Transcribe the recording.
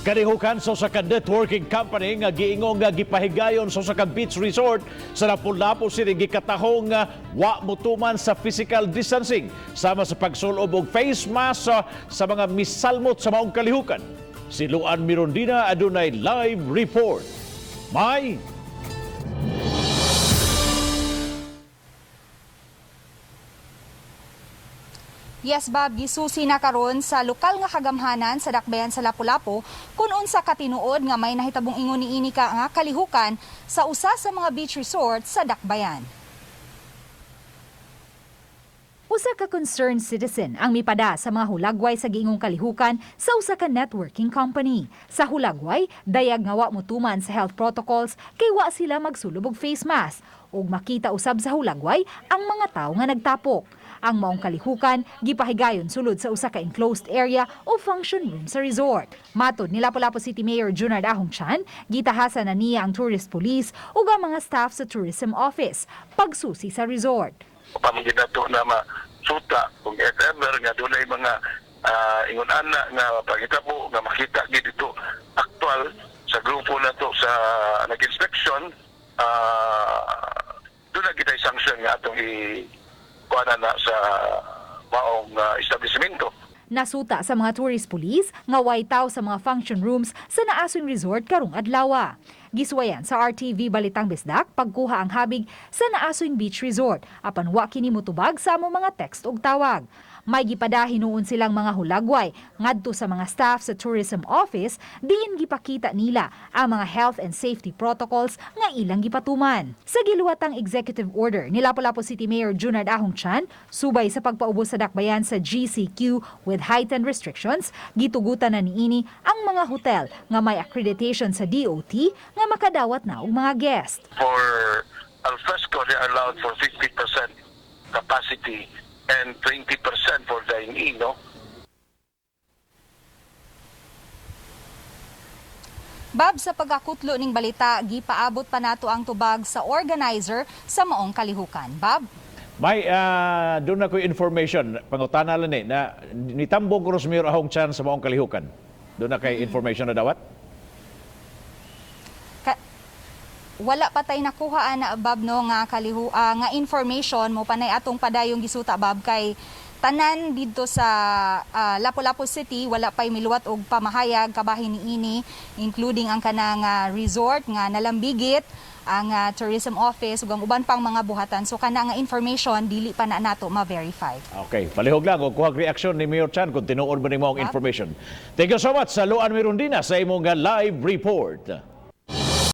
Kalihukan sa usa ka networking company nga giingong nga gipahigayon sa usa ka beach resort sa Lapu-Lapu City gikatahong nga wa motuman sa physical distancing sama sa pagsulob og face mask sa mga misalmot sa maong kalihukan. Si Luan Mirondina adunay live report. May Yes, Bob, gisusi na karon sa lokal nga kagamhanan sa Dakbayan sa Lapu-Lapu kung unsa katinuod nga may nahitabong ingon niini ka nga kalihukan sa usa sa mga beach resort sa Dakbayan. Usa ka concerned citizen ang mipada sa mga hulagway sa giingong kalihukan sa usa ka networking company. Sa hulagway, dayag nga wa motuman sa health protocols kay wa sila magsulob og face mask ug makita usab sa hulagway ang mga tawo nga nagtapok. Ang maong kalihukan gipahigayon sulod sa usa ka enclosed area o function room sa resort. Matod ni Lapu-Lapu City Mayor Junard Ahong Chan, gitahasan na niya ang tourist police ug ang mga staff sa tourism office pagsusi sa resort. Pamangkin nato na masuta kung if ever nga dunay mga ingon ana nga pagitabo nga makita gid ito aktual sa grupo nato sa nag-inspection, doon na kita sanction nga atong i kuana na sa maong establishmento. Nasuta sa mga tourist police nga way taw sa mga function rooms sa Naasoy Resort karong adlaw. Gisuwayan sa RTV Balitang Bisdak pagkuha ang habig sa Naasoy Beach Resort apan wa kini motubag sa among mga text ug tawag. May gipada hinuon silang mga hulagway ngadto sa mga staff sa tourism office diin gipakita nila ang mga health and safety protocols nga ilang gipatuman. Sa giluwatang executive order ni Lapu-Lapu City Mayor Junard Ahong Chan, subay sa pagpaubos sa Dakbayan sa GCQ with heightened restrictions, gitugutan na niini ang mga hotel nga may accreditation sa DOT nga makadawat na og mga guest. For alfresco, they are allowed for 50% capacity and 20% for dine-in, no? Bob, sa pagkakutlo ning balita, gipaabot pa nato ang tubag sa organizer sa maong kalihukan. Bob? May doon na ko'y information pangutana lang ni na nitambong ko si Mayor Ahong Chan sa maong kalihukan. Doon na kay information na dawat. Wala pa tay nakuha ana, Bob, no, nga kalihu nga information mo panay atong padayong gisuta, Bob, kay tanan didto sa Lapu-Lapu City wala pay miluwat og pamahayag kabahin niini, including ang kanang resort nga nalambigit ang tourism office ug ang uban pang mga buhatan. So kana nga information dili pa na nato ma-verify. Okay, palihog lang og kuhag reaksyon ni Mayor Chan kung tinuod ba ni maong information. Thank you so much sa Luan Mirundina sa imong live report.